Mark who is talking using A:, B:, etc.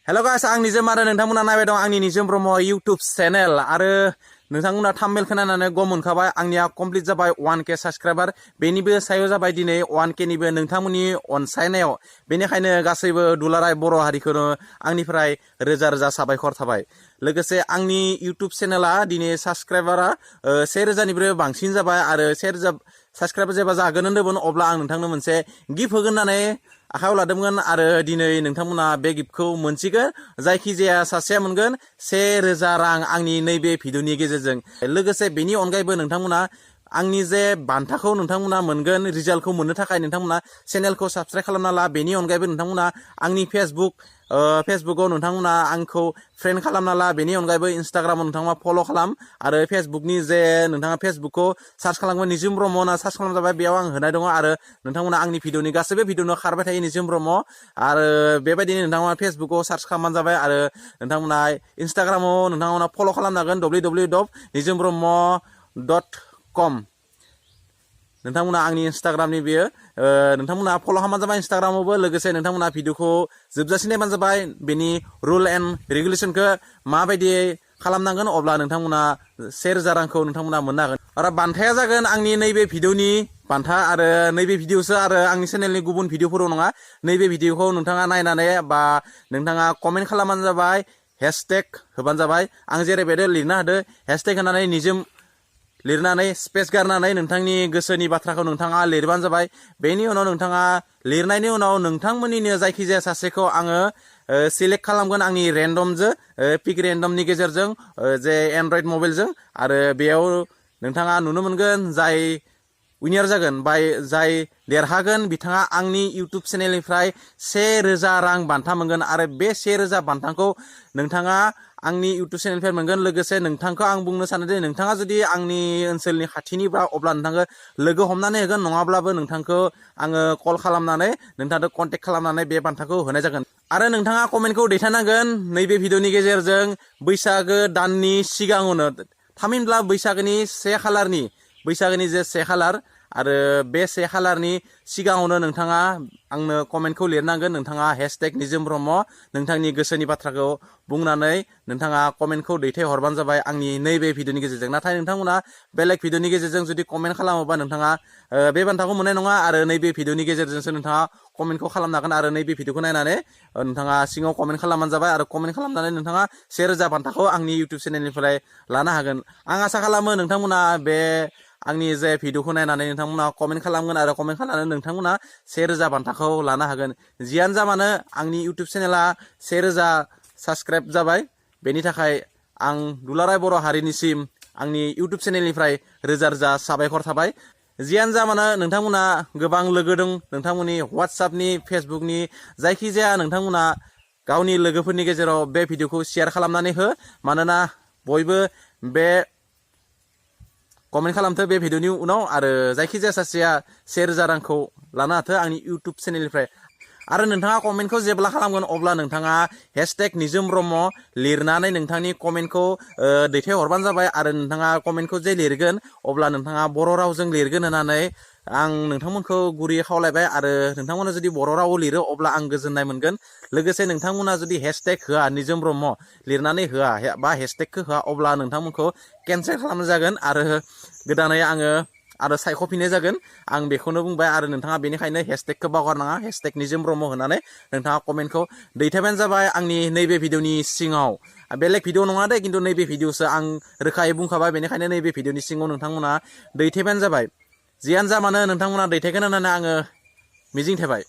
A: hello guys आं निजम आरो नोंथांमोना नायबाय दं आंनि निजम ब्रह्म YouTube चेनेल आरो नोंथांमोना थाम्बनेल खोनानानै गम मोनखाबाय आंनिया कमप्लिट जाबाय 1K साबस्क्राइबार बेनिबो सायाव जाबाय दिनै 1K निबो नोंथांमोननि अनसायनायाव बेनिखायनो गासैबो दुलाराय बर' हारिखौनो आंनिफ्राय रोजा रोजा साबायखर थाबाय लोगोसे आंनि YouTube चेनेला दिनै साबस्क्राइबारा 1000 निबो बांसिन जाबाय आरो 1000 साबस्क्राइबार जेब्ला जागोन होनदोंमोन अब्ला आं नोंथांनो मोनसे गिफ्ट होगोन होननानै आखायाव लादोंमोन आरो दिनै नोंथांमोना बे गिफ्टखौ मोनसिगोन जायखिजाया सासेया मोनगोन 1000 रां आंनि नैबे भिडिअनि गेजेरजों लोगोसे बेनि अनगायैबो नोंथांमोना आंनि जे बान्थाखौ नोंथांमोना मोनगोन रिजाल्टखौ मोननो थाखाय नोंथांमोना चेनेलखौ साबस्क्राइब खालामना ला बेनि अनगायैबो नोंथांमोना आंनि फेसबुकआव नोंथांमोना आंखौ फ्रेन्ड खालामना ला बेनि अनगायैबो इन्स्टाग्रामाव नोंथांमोना फल' खालाम आरो फेसबुकनि जे नोंथाङा फेसबुकखौ सार्च खालामगोन निजम ब्रह्म होनना सार्च खालामजाबाय बेयाव आं होनाय दङ आरो नोंथांमोना आंनि भिडिअनि गासैबो भिडिअनो खारबाय थायो निजम ब्रह्म आरो बेबायदिनो नोंथांमोना फेसबुकआव सार्च खालामबानो जाबाय आरो नोंथांमोना इन्स्टाग्रामाव नोंथांमोना फल' खालामनो हागोन www.nijambrahma.com नोंथांमोना आंनि इन्स्टाग्रामनि बेयो नोंथांमोना फल' खालामबानो जाबाय इन्स्टाग्रामावबो लोगोसे नोंथांमोना भिडिअखौ जोबजासिम नायबानो जाबाय बेनि रुल एन्ड रेगुलेसनखौ माबायदि खालामनांगोन अब्ला नोंथांमोना 1000 रांखौ नोंथांमोना मोननो हागोन आरो बान्थाया जागोन आंनि नैबे भिडिअनि बान्था आरो नैबे भिडिअसो आरो आंनि चेनेलनि गुबुन भिडिअफोराव नङा नैबे भिडिअखौ नोंथाङा नायनानै बा नोंथाङा कमेन्ट खालामबानो जाबाय हेशटेग होबानो जाबाय आं जेरैबायदि लिरनो हादों हेशटेग होनानै निजम लिरनानै स्पेस गारनानै नोंथांनि गोसोनि बाथ्राखौ नोंथाङा लिरबानो जाबाय बेनि उनाव नोंथाङा लिरनायनि उनाव नोंथांमोननिनो जायखिजाया सासेखौ आङो सिलेक्ट खालामगोन आंनि रेन्डमजों पिक रेन्डमनि गेजेरजों जे एन्ड्रइड मबाइलजों आरो बेयाव नोंथाङा नुनो मोनगोन जाय उइनार जागोन जाय देरहागोन बिथाङा आंनि इउटुब चेनेलनिफ्राय 1000 रां बान्था मोनगोन आरो बे 1000 बान्थाखौ नोंथाङा आंनि इउटुब चेनेलनिफ्राय मोनगोन लोगोसे नोंथांखौ आं बुंनो सानोदि नोंथाङा जुदि आंनि ओनसोलनि खाथिनिब्ला अब्ला नोंथांखौ लोगो हमनानै होगोन नङाब्लाबो नोंथांखौ आङो कल खालामनानै नोंथांखौ कन्टेक्ट खालामनानै बे बान्थाखौ होनाय जागोन आरो नोंथाङा कमेन्टखौ दैथायनांगोन नैबे भिडिअनि गेजेरजों बैसागो दाननि सिगाङावनो थामहिनबा बैसागोनि 1 खालारनि बैसागोनि जे 1 खालार आरो बे 1 खालारनि सिगाङावनो नोंथाङा आंनो कमेन्टखौ लिरनांगोन नोंथाङा हेशटेग निजम ब्रह्म नोंथांनि गोसोनि बाथ्राखौ बुंनानै नोंथाङा कमेन्टखौ दैथायहरबानो जाबाय आंनि नैबे भिडिअनि गेजेरजों नाथाय नोंथांमोना बेलेग भिडिअनि गेजेरजों जुदि कमेन्ट खालामोबा नोंथाङा बे बान्थाखौ मोननाय नङा आरो नैबे भिडिअनि गेजेरजोंसो नोंथाङा कमेन्टखौ खालामनो हागोन आरो नैबे भिडिअखौ नायनानै नोंथाङा सिङाव कमेन्ट खालामबानो जाबाय आरो कमेन्ट खालामनानै नोंथाङा 1000 बान्थाखौ आंनि इउटुब चेनेलनिफ्राय लानो हागोन आं आसा खालामो नोंथांमोना बे आंनि जे भिडिअखौ नायनानै नोंथांमोना कमेन्ट खालामगोन आरो कमेन्ट खालामनानै नोंथांमोना 1000 बान्थाखौ लानो हागोन जियानो जा मानो आंनि इउटुब चेनेला 1000 साबस्क्राइब जाबाय बेनि थाखाय आं दुलाराय बर' हारिनिसिम आंनि इउटुब चेनेलनिफ्राय रोजा रोजा साबायखर थाबाय जियानो जा मानो नोंथांमोना गोबां लोगो दं नोंथांमोननि WhatsAppनि फेसबुकनि जायखिजाया नोंथांमोना गावनि लोगोफोरनि गेजेराव बे भिडिअखौ शेयार खालामनानै हो मानोना बयबो बे कमेन्ट खालामथो बे भिडिअनि उनाव आरो जायखिजाया सासेया 1000 रांखौ लानो हाथो आंनि इउटुब चेनेलनिफ्राय आरो नोंथाङा कमेन्टखौ जेब्ला खालामगोन अब्ला नोंथाङा हेशटेग निजम ब्रह्म लिरनानै नोंथांनि कमेन्टखौ दैथायहरबानो जाबाय आरो नोंथाङा कमेन्टखौ जे लिरगोन अब्ला नोंथाङा बर' रावजों लिरगोन होननानै आं नोंथांमोनखौ गुरैयै खावलायबाय आरो नोंथांमोना जुदि बर' रावाव लिरो अब्ला आं गोजोननाय मोनगोन लोगोसे नोंथांमोना जुदि हेशटेग होआ निजम ब्रह्म लिरनानै होआ बा हेशटेगखौ होआ अब्ला नोंथांमोनखौ केन्सेल खालामनाय जागोन आरो गोदानै आङो आरो सायख'फिननाय जागोन आं बेखौनो बुंबाय आरो नोंथाङा बेनिखायनो हेशटेगखौ बावगारनाङा हेशटेग निजम ब्रह्म होनानै नोंथाङा कमेन्टखौ दैथायबानो जाबाय आंनि नैबे भिडिअनि सिङाव बेलेग भिडिअ नङा दे खिन्थु नैबे भिडिअसो आं रोखायै बुंखाबाय बेनिखायनो नैबे भिडिअनि सिङाव नोंथांमोना दैथायबानो जाबाय जियानो जा मानो नोंथांमोना दैथायगोन होननानै आङो मिजिं थाबाय